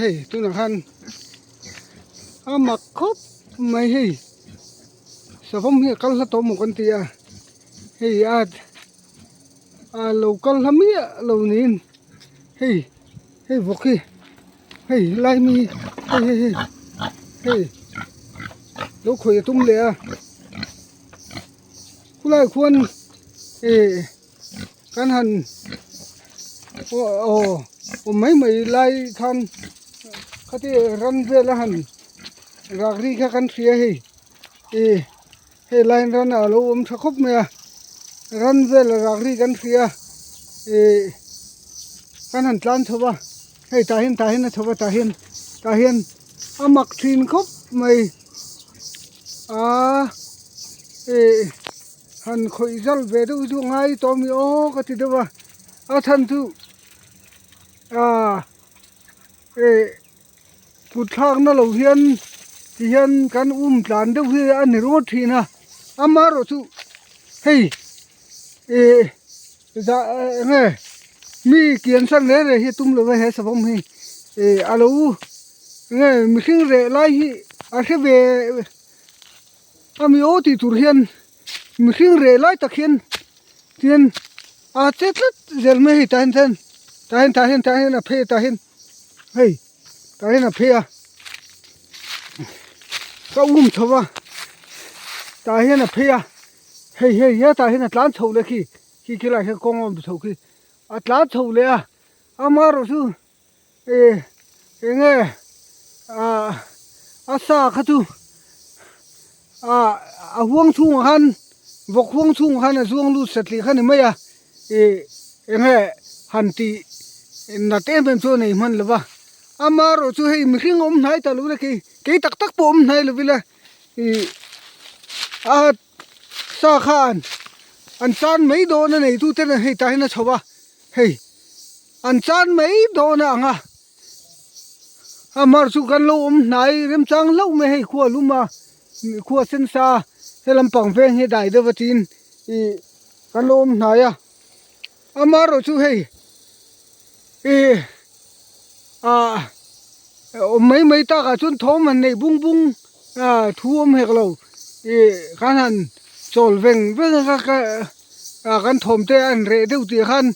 Hei tunah khan a mak khawp mai hei savawm hi a kal hla tawh maw kan ti a hei a a lo kal hla miah lo niin hei hei vawk hi hei helai mi hei hei hei hei lo khawih a tum leh a khulai khuan eh kan han aw awm mai mai lai khan khati ran vel a han rak ri kha kan hria hei ih hei lai hian ran a lo awm tha khawp mai a ran vel a rak ri kan hria ih kan han tlan chho va hei tah hian tah hian a chho va tah hian tah hian a mak thin khawp mai aa ih. Han khawih zal ve deuh chu ngai tawh ami aw ka ti deuh a a chhan chu ah eh kut thlak na lo hian ti hian kan um tlan deuh hi a ni ringawt thin a amaherawh chu hei eh zah eng nge mi kian san reng reng hi a tum lo va he savawm hi eh a lo eng nge mihring reh lai hi a hre ve. Ami aw tih tur hian mihring reh lai tak hian tian a che tlat zel mai hei tah hian chuan tah hian tah hian tah hian a phei a tah hian hei tah hian a phei a ka um chho va tah hian a phei a hei hei hetah hian a tlan chho leh khi khi khi lai hian kawng a awm chho khi a tlan chho leh a amaherawh chu Eh enge ah a sa kha chu ah a huang chhungah khan vawk huang chhungah khan a zuang lut satliah kha ni mai a ih enge han tih nat em em chu a nei hman lo va amaherawh chu hei mihring awm hnai ta lo ila kei kei tak tak pawh awm hnai lo ila ih a sa khan an chan mai dawn a nei tu ten hei tah hian a chho a hei. An chan mai dawn a ang a, a mar chu kan lo awm hnai remchang hlauh mai hei khua lum a khua sen sa he lampang veng hi dai deuh atiin ih kan lo awm hnai a, amaherawh chu hei ih ah awm mai mai takah chuan thawm han neih bung bung ah thu awm hek lo ih kan han chawl veng veng a ka ah kan thawm te an reh deuh tih khan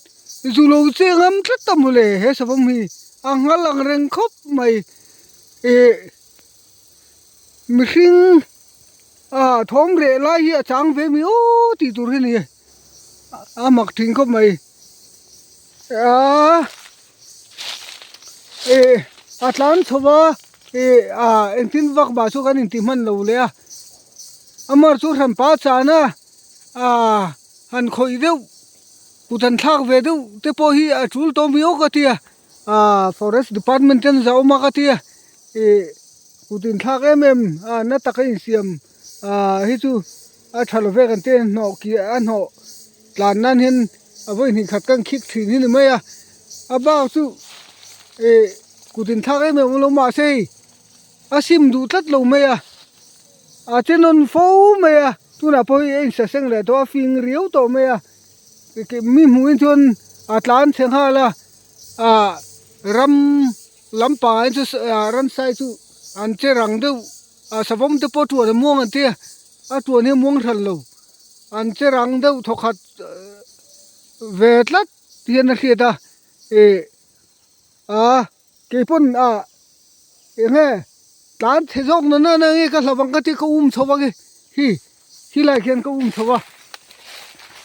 zu lo che ngam tlat a mawle he savawm hi a nghal ang reng khawp mai ih mihring ah thawm reh lai hi a chang ve mi aw tih tur hi a ni a mak thin khawp mai ah ih a tlan chho va ih ah engtin vak mah chu kan intih hman lo leh a amar chu hranpa chan a ah han khawih deuh kut han thlak ve deuh te pawh hi a tul tawh mi awk a tia ah forest department ten zah awm a ka tia ih kut inthlak em em a na taka insiam ah hi chu a tha lo vek an tia hnawh ki a hnawh tlan nan hian a vawi hnih khat kan khik thin hi ni mai a a bak chu ih kut inthlak em em awm lo mahse hei a sim duh tlat lo mai a a che nawn fo mai a tunah pawh hei a insa seng leh tawh a fing riau tawh mai a mi hmuhin chuan a tlan chhe nghal a ah ram lampangah hian chu ah ramsai chu an che rang deuh a savawm te pawh tuan a muang an tia a tuan hi a muang hran lo an che rang deuh thawkhat ve tlat hian a hriat a ih a keipawn ah eng nge tlan chhe zawk na na nge ka hlauh ang ka tia ka um chho ang e hi helai khian ka um chho a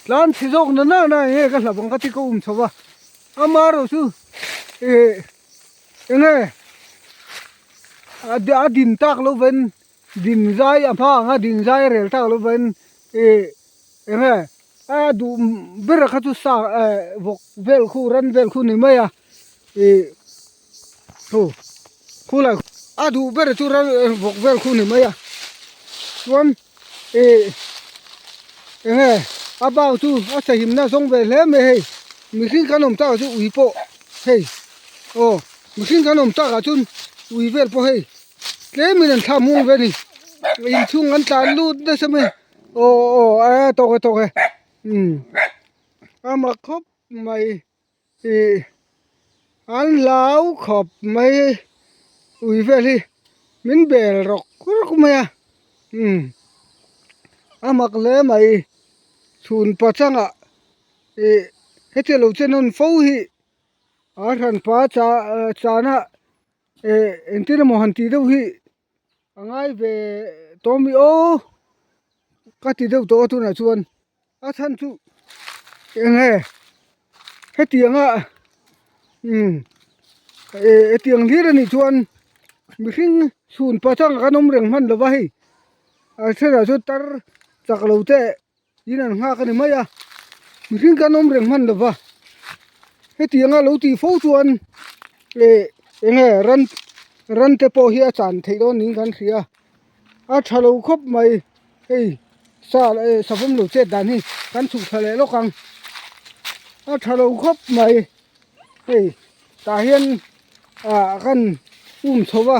tlan chhe zawk na na nge ka hlauh ang ka tia ka um chho a amaherawh chu ih eng nge a din tak lo ven din zai a hma ang a din zai a rel tak lo ven ih eng nge a duh ber kha chu sa eh vawk vel khu ran vel khu ni mai a ih thu khulai a duh ber chu ran vawk vel khu ni mai a chuan ih eng nge a bak chu a sahimna zawng ve hle mai hei mihring kan awm takah chuan ui pawh hei aw mihring kan awm takah chuan ui vel pawh hei tlemin an thla muang ve a ni inchhung an tlan lut nasa mai. Aw aw a tawk e tawk e umm. A mak khawp mai ih an hlau khawp mai ui vel hi min bel rawk rawk mai a umm a mak hle mai chhun pachangah ih heti lo che nawn fo hi a hranpa chana eh engtin emaw han tih deuh hi a ngai ve tawh ami aw ka ti deuh tawh a tunah chuan a chhan chu eng nge hetianga umm eh hetiang hlir anih chuan mihring chhun pachang kan awm reng hman lova hei a thenah chuan tar chak lo te in an nghak a ni mai a mihring kan awm reng hman lova hetianga lo tih fo chuan eh eng nge ran ran te pawh hi a chan theih dawn niin kan hria a tha lo khawp mai hei sa eh savawm lo chet dan hi kan chhuk thla leh lawk ang a tha lo khawp mai hei tah hian ah kan um chho va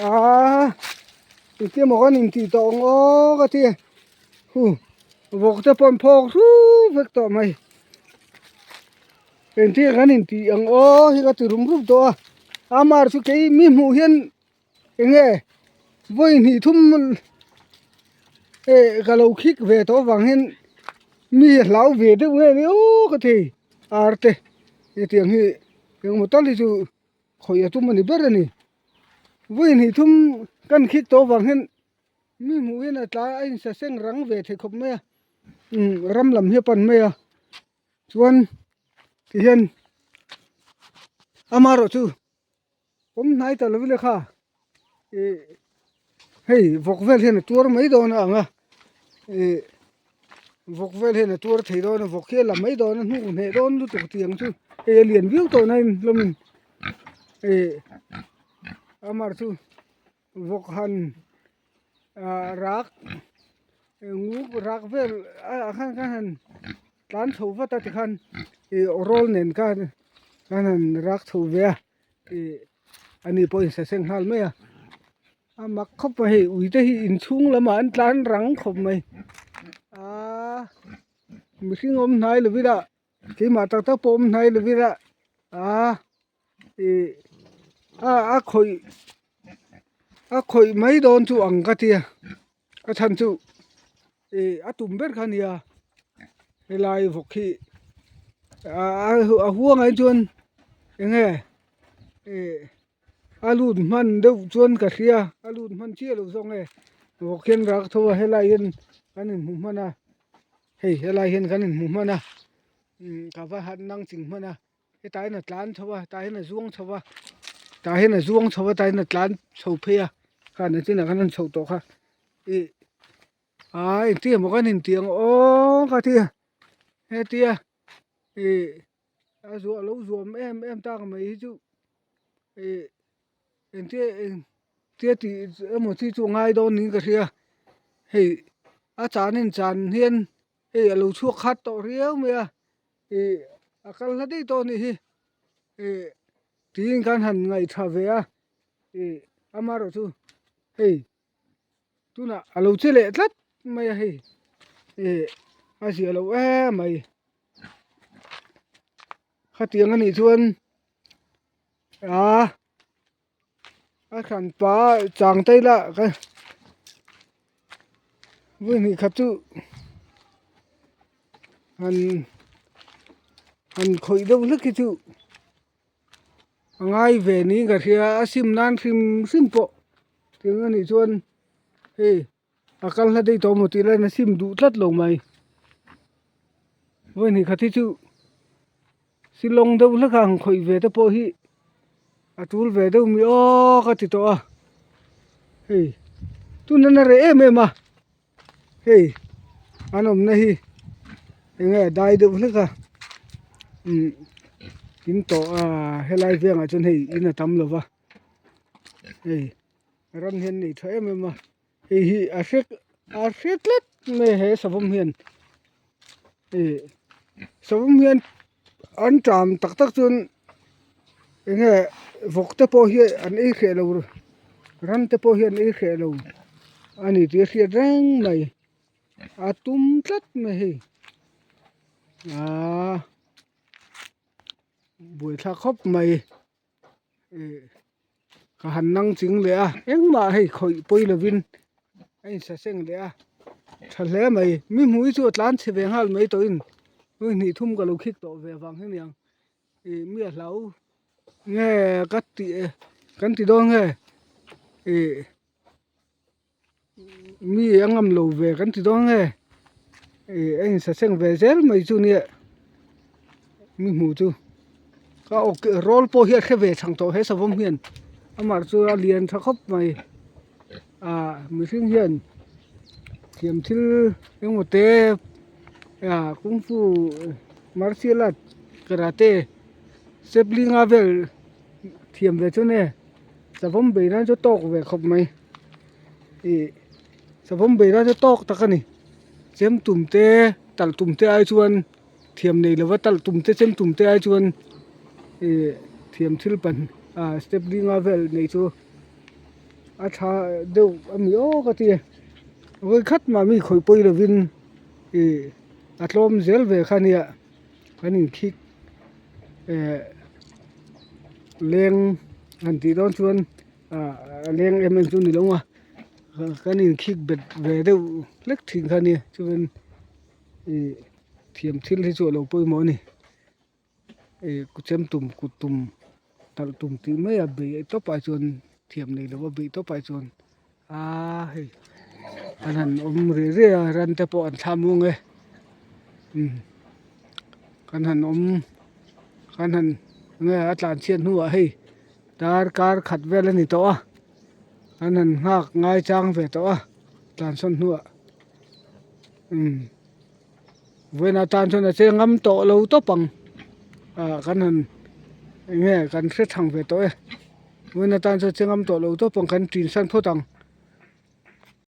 aaa. Engtin emaw kan intih tawh ang aw ka ti hu vawk te pawh an phawk hrup vek tawh mai engtin kan intih ang aw hi ka ti rum rum tawh a amar chu kei mi hmuh hian eng nge vawi hnih thum eh ka lo khik ve tawh avang hian mi a hlau ve deuh nge ni aw ka ti ar te hetiang hi engemaw tal hi chu khawih a tum a ni ber a ni. Vawi hnih thum kan khik tawh vang hian mi hmuh hian a tlai a insa seng rang ve thei khawp mai a umm ram lam hi a pan mai a chuan tihian amaherawhchu awm hnai ta lo lekha ih hei vawk vel hian a tuar mai dawn a ang a ih vawk vel hian a tuar thei dawn a vawk hi a la mai dawn a hnuk hneh dawn lutuk tiang chu hei a lian viau tawh na in hlawmin. Ih amar chu vawk han ah rak nguk rak vel ah khan khan han tlan chho vat a tikhan ih aw rawl nen khan khan han rak chho ve a ih ani pawh in saseng nghal mai a a mak khawp mai hei ui te hi inchhung lamah an tlan rang khawp mai aaa mihring awm hnai lovin a. Keimah tak tak pawh awm hnai lo ila aa ih a a khawih a khawih mai dawn chu ang ka tia a chhan chu ih a tum ber kha a nia helai vawk hi a huangah hi chuan eng nge ih a lut hman deuh chuan ka hria a lut hman chiah lo zawk nge vawk hian rak tho a helai hian kan inhmu hman a. Hei helai hian kan inhmu hman a umm ka va han nang ching hman a hetah hian a tlan chho a tah hian a zuang chho a tah hian a zuang chho a tah hian a tlan chho phei a khan a chinah khan an chhoh tawh kha ih aa engtin emaw kan inti ang aw ka ti a hetia ih a zuah lo zuam em em tak mai hi chu ih engtia engtia tih emaw chi chu a ngai dawn niin ka hria hei a chan in chan hian hei a lo chhuak khat tawh riau mai a ih a kal hla daih tawh a nih hi ih tiin kan han ngaihthla ve a ih amaherawhchu hei tunah a lo che leh tlat mai a hei ih a ziah loh em mai khatiang a nih chuan aa a hran pa chang te ila ka vawi hnih khat chu han han khawih deuh hlek hi chu a ngai ve niin ka hria a sim nan hrim hrim pawh tiang anih chuan hei a kal hla daih tawh maw tih laiin a sim duh tlat lo mai vawi hnih khat hi chu silawng deuh hlek a ang khawih ve te pawh hi a tul ve deuh mi aw ka ti tawh a hei tuna na reh em em a hei an awmna hi eng nge dai deuh hlek a umm in tawh a helai vengah chuan hei in a tam lo va hei ram hian nei tha em em a hei hi a hre a hre tlat mai he savawm hian ih savawm hian an ṭam tak tak chuan eng nge vawk te pawh hi an ei hreh lo ram te pawh hi an ei hreh lo a ni tih a hriat reng mai a tum tlat mai hei. Aaa buaithlak khawp mai ih ka han nang ching leh a engmah hei khawih pawi lovin a insa seng leh a tha hle mai mi hmuh hi chu a tlan chhe ve nghal mai tawhin vawi hnih thum ka lo khik tawh ve avang hi aniang ih mi a hlau nge ka tih kan ti dawn nge ih. Mi a ngam lo ve kan ti dawn nge ih a insaseng ve zel mai chu nia mi hmuh chu ka awk rawl pawh hi a hre ve chang tawh he savawm hian amah chu a lian tha khawp mai ah mihring hian thiam thil engemaw te ah kungfu martial art karate step linga vel thiam ve chu nia. Savawm bei nan chu tawk ve khawp mai ih savawm bei nan chu tawk tak a ni chem tum te talh tum te ai chuan thiam nei lova talh tum te chem tum te ai chuan ih thiam thil pahnih ah step dinga vel nei chu a tha deuh a ni awk a ti a vawi khat mah mi khawih pawi lovin ih a tlawm zel ve kha nia. Kan inkhik eh leng han tih dawn chuan ah a leng em em chu ni lo a kan inkhik bet ve deuh hlek thin kha a nia chuan ih thiam thil hi chu a lo pawimawh a ni ih chem tum kut tum talh tum tih mai a beih tawp ah chuan thiam nei lova beih tawp ah chuan aa hei an han awm rih rih a ran te pawh an thla muang e umm kan han awm kan han nge a tlan chhiat hnuah hei darkar khat vel a ni tawh a an han nghak ngai chang ve tawh a tlan sawn hnuah umm vawiin atan chuan a che ngam tawh lo tawp ang ah kan han eng nge kan hre thang ve tawh e vawiin atan chuan a che ngam tawh lo tawp ang kan ṭin san phawt ang.